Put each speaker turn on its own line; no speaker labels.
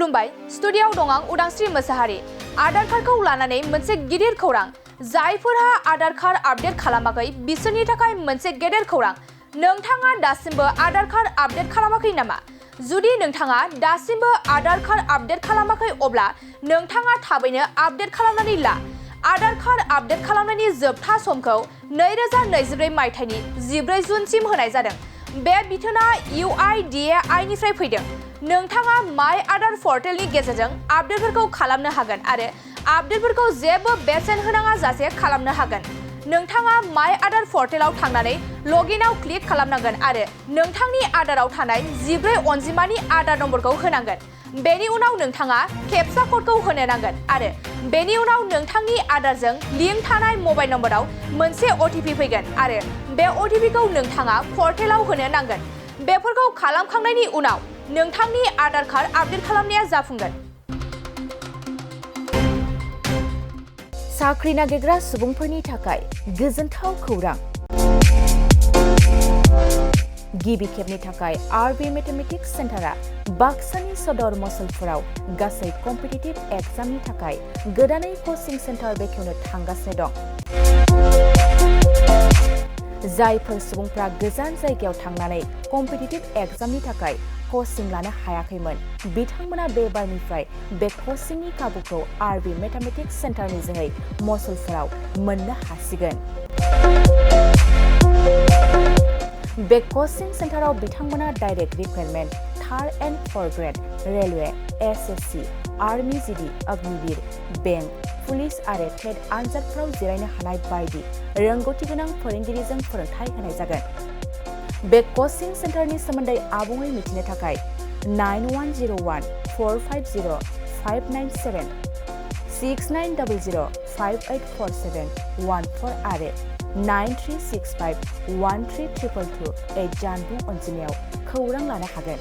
खुलुमबाय स्टुडिय'आव दं आं उदांस्रि मोसाहारि आधार कार्डखौ लानानै मोनसे गिदिर खौरां जायफोरहा आधार कार्ड आपडेट खालामाखै बिसोरनि थाखाय मोनसे गेदेर खौरां नोंथाङा दासिमबो आधार कार्ड आपडेट खालामाखै नामा जुदि नोंथाङा दासिमबो आधार कार्ड आपडेट खालामाखै अब्ला नोंथाङा थाबैनो आपडेट खालामनानै ला आधार कार्ड आपडेट खालामनायनि जोबथा समखौ 2024 मायथाइनि 14 जुनसिम होनाय जादों बे बिथोना UIDAI निफ्राय फैदों नोंथाङा माय आधार पर्टेलनि गेजेरजों आपडेटफोरखौ खालामनो हागोन आरो आपडेटफोरखौ जेबो बेसेन होनाङा जासे खालामनो हागोन नोंथाङा माय आधार पर्टेलाव थांनानै लगइनआव क्लिक खालामनांगोन आरो नोंथांनि आधाराव थानाय 14 अनजिमानि आधार नम्बरखौ होनांगोन बेनि उनाव नोंथाङा केपचा क'डखौ होनो नांगोन आरो बेनि उनाव नोंथांनि आधारजों लिंक थानाय मबाइल नम्बराव मोनसे OTP फैगोन आरो बे OTPखौ नोंथाङा पर्टेलाव होनो नांगोन बेफोरखौ खालामखांनायनि उनाव नोंथांनि आधार कार्ड आपडेट खालामनाया जाफुंगोन
साख्रि नागिरग्रा सुबुंफोरनि थाखाय गोजोनथाव खौरां गिबि खेबनि थाखाय RB मेथमेटिक्स सेन्टारा बाक्सानि सदर मसलपुराव गासै कम्पिटिटिभ एग्जामनि थाखाय गोदानै कचिं सेन्टार बेखेवनो थांगासिनो दं जायफोर सुबुंफ्रा गोजान जायगायाव थांनानै कम्पिटिटिभ एग्जामनि थाखाय कचिं लानो हायाखैमोन बिथांमोना बे बारनिफ्राय बे कचिंनि खाबुखौ RB मेथमेटिक्स सेन्टारनि जोहै मसलपुराव मोननो हासिगोन बे कचिं सेन्टाराव बिथांमोना direct recruitment third and forth grade railway SSC army GD Agniveer bank police आरो टेट आनजादफोराव जिरायनो हानाय बायदि रोंगौथि गोनां फोरोंगिरिजों फोरोंथाय होनाय जागोन बे कचिं सेन्टारनि सोमोन्दै आबुङै मिथिनो थाखाय 9101 450 597 6900 5847 14 आरो 9365 1322 जानबुं अनजिमायाव खौरां लानो हागोन